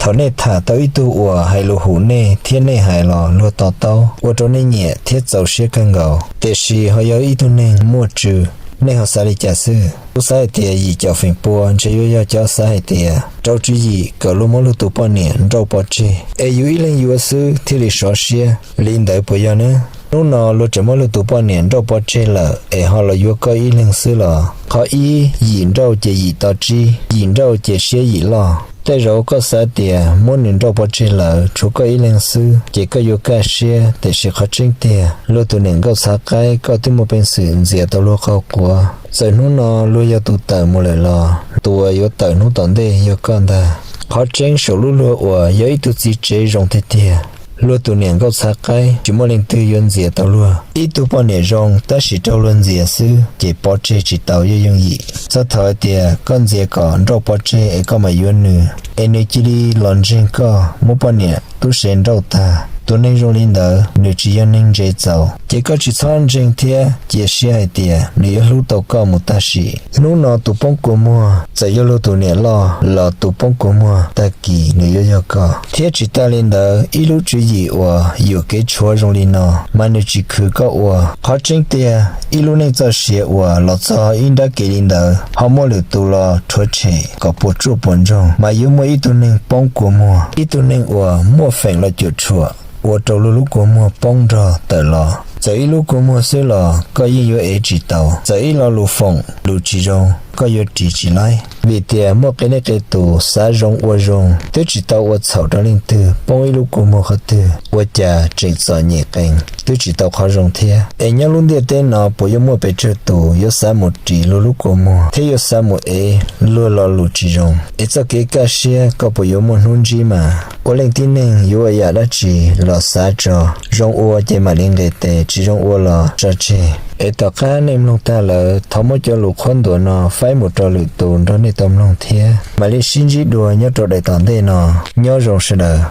Thaum nej tham tau ib tug uas hais lus hum nej thiab nej hais los luag to taub, ua rau nej nyiam thiab txaus siab kawg nkaus, tiam sis ho yog ib tug neeg muaj tswv, nej ho xav li cas xwb? Kuv xav hais tias yim caum feem pua ntshe yuav yog cov xav hais tias rau tswv yim kom luag muab luag tus poj niam nrauj pov tseg, es yus ib leeg yuav xwb thiaj li sov siab. Li ntawd puas yog ne? Hnub no luag tseem muab luag tus poj niam nrauj pov tseg lawm es ho los yuav koj ib leeg xwb los? Qhov ib, yim nrauj ces yim to tsib, yim nrauj ces siab yim loj. Tej zaum koj xav tias muab nws nrauj pov tseg lawm tshuav koj ib leeg xwb ces koj yuav kaj siab, tiam sis qhov tseeb tiag luag tus niam nkauj txhav qaib koj twb muaj peev xwm ntxias tau luag qaug quav. Txawm hnub no luag yog tus tawm mus lawm los tus uas yuav tawm hnub tom ntej yog koj ntag. Qhov tseeb saum lub luag uas yog ib tug txiv tsev zoo tiag tiag, luag tus niam nkauj txhav qaib tsis muaj leej twg yuav ntxias tau luag. Ib tug poj niam zoo tab sis raug luag ntxias xwb ces pov tseg tsis tau yooj yooj yim. Txog thaum hais tias koj ntxias kom nrauj pov tseg es koj mam yuav nws, es nws cia li los ntseeg koj muab poj niam tub se nrauj tag, tus neeg zoo li ntawd nws tsis yog neeg ntse txaus, ces koj tsis txhob ntseeg thiab cia siab hais tias nws yuav hlub tau koj mus tag sim. Hnub no tus poob kua muag txawm yog luag tus niam loj los tus poob kua muag tag kis nws yuav yog koj. Thiab tsis tas li ntawd, ib lub tswv yim uas yuam kev tshuav zoo li no mas nws tsis khwv koj ua. Qhov tseeb tiag, ib lub neej txoj sia uas los txog ib nrab kev li ntawd ho muaj lwm tus los rhuav tshem kom puas tsuaj puas ntsoog mas yuav muaj ib tug neeg poob kua muag, ib tug neeg uas muaj feem los cuam tshuam ua rau luag lub kua muag poob nrog tawm los. Txawm ib lub kua muag xwb los koj yeej yuav ev tsis tau. Txawm ib lo lus foom lus tsis zoo koj yuav ris tsis laib, vim tias muaj qee leej qee tus xav zoo ua zoo twb tsis tau ua txhaum rau leej twg poob ib lub kua muag qhov twg, ua cas tseem txom nyem qees twb tsis tau qhov zoo thiab. Es nyob lub ntiaj teb no puas yuav muaj pes tsawg tus yuav xav mus ris luag lub kua muag thiab yuav xav mus ev luag lo lus tsis zoo? Es txoj kev kaj siab koj puas yuav muaj hnub ntsib mas? Ua leej tib neeg yuav ua yam dab tsi los xav tso, zoo ua ces mam li nqis tes, tsis zoo ua los tso tseg. Es tom qab nej mloog tag lawm thov muab cov lus qhuab ntuas no faib mus rau lwm tus nrog nej tau mloog thiab. Mam li sib ntsib dua nyob rau daim tom ntej no. Nyob zoo sawv daws.